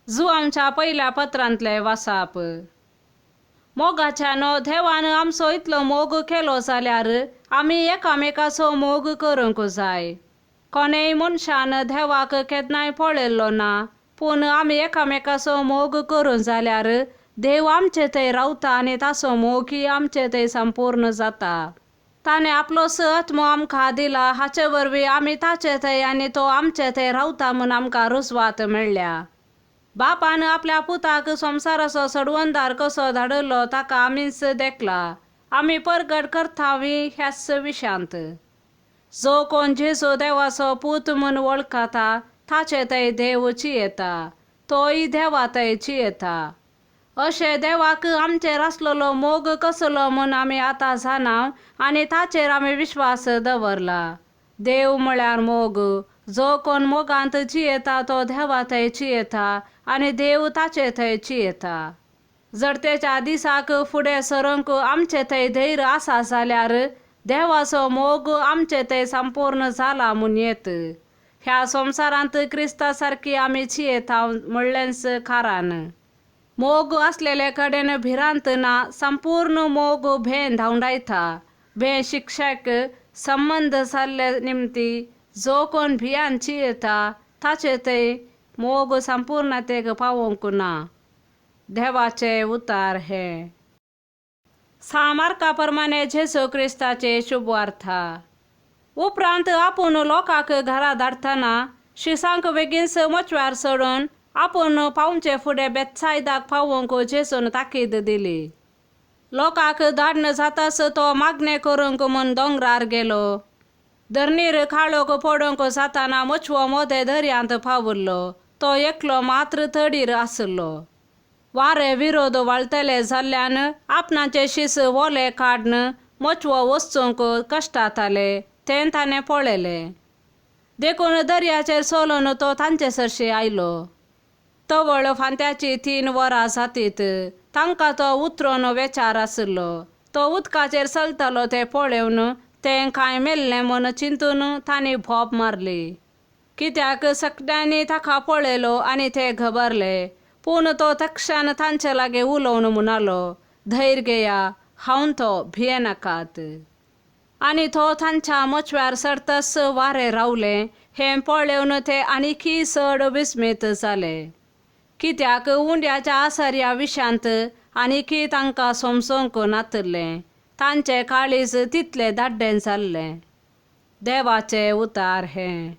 जुवांच्या पयल्या पत्रांतलें वासाप. मोगाच्यान देवान आमचो इतलो मोग केलो जाल्यार आमी एकामेकाचो मोग करूंक जाय. कोणेय मनशान देवाक केन्नाय पळयल्लो ना, पूण आमी एकामेकाचो मोग करूं जाल्यार देव आमचे थंय रावता आनी ताचो मोगय आमचे थंय संपूर्ण जाता. ताणें आपलोच आत्मो आमकां दिला, हाचे वरवीं आमी ताचे थंय आनी तो आमचे थंय रावता म्हूण आमकां रुजवात मेळ्ळ्या. बापान आपल्या पुताक संवसाराचो सोडवणदार कसो धाडिल्लो ताका आमीच देखला, आमी परगट करतावी ह्याच विशयांत. जो कोण जेजू देवाचो पूत म्हूण वळखता ताचे थंय देव चियेता, तोय देवा थंय चियेता. अशें देवाक आमचेर आसलेलो मोग कसलो म्हूण आमी आतां जाणा आनी ताचेर आमी विश्वास दवरला. देव म्हळ्यार मोग. जो कोण मोगांत जियेता तो देवा थंय चियेता आनी देव ताचे थंय चियेता. जर तेच्या दिसाक फुडें सरूंक आमचे थंय धैर्य आसा जाल्यार देवाचो मोग आमचे थंय संपूर्ण जाला म्हूण येत. ह्या संवसारांत क्रिस्ता सारकी आमी चियेता म्हणलेंच कारण. मोग आसलेले कडेन भिरांत ना, संपूर्ण मोग भें धांवडायता. भें शिक्षक संबंद जाल्ले निमती जो कोण भियान चियेता ताचे थंय मोग संपूर्णतेक पावोवंक ना. देवाचे उतार हे. सामार्का प्रमाणे जेजू क्रिस्ताचे शुभवार्ता. उपरांत आपूण लोकांक घरा धाडटना शिसांक बेगीनच मोचव्यार चडून आपूण पावचे फुडें बेत्सायदाक पावोवंक जेजून ताकीद दिली. लोकांक धाडण जाताच तो मागणें करूंक म्हूण दोंगरार गेलो. धरणीर काळोख पडूंक जाताना मोचवो मोदें दर्यांत पाविल्लो. तो एकलो मात्र तडीर आशिल्लो. वारें विरोध वाळटले जाल्ल्यान आपणाचे शीस ओले काडून मोचवो वचूंक कश्टाताले तें ताणें पळयलें. देखून दर्याचेर चलून तो तांचे सरशी आयलो. तवळ फांत्याची 3 वरां जातीत तांकां तो उतरून वेचार आशिल्लो. तो उदकाचेर चलतालो तें पळोवन तें कांय मेल्लें म्हूण चिंतून तांणी भोब मारली. कित्याक सगळ्यांनी ताका पळयलो आनी ते घबरले. पूण तो तक्षण तांचे लागीं उलोवन म्हणालो, धैर्य घेया, हांव तो, भियेनाकात. आनी तो तांच्या मोचव्यार सरतच वारें रावलें हें पळोवन ते आनीकय चड विस्मीत जाले. कित्याक उंड्याच्या आसर्या विशांत आनीकय तांकां समजूंक नातिल्लें. तांचें काळीज तितलें दाड्डें जाल्लें. देवाचे उतार हें.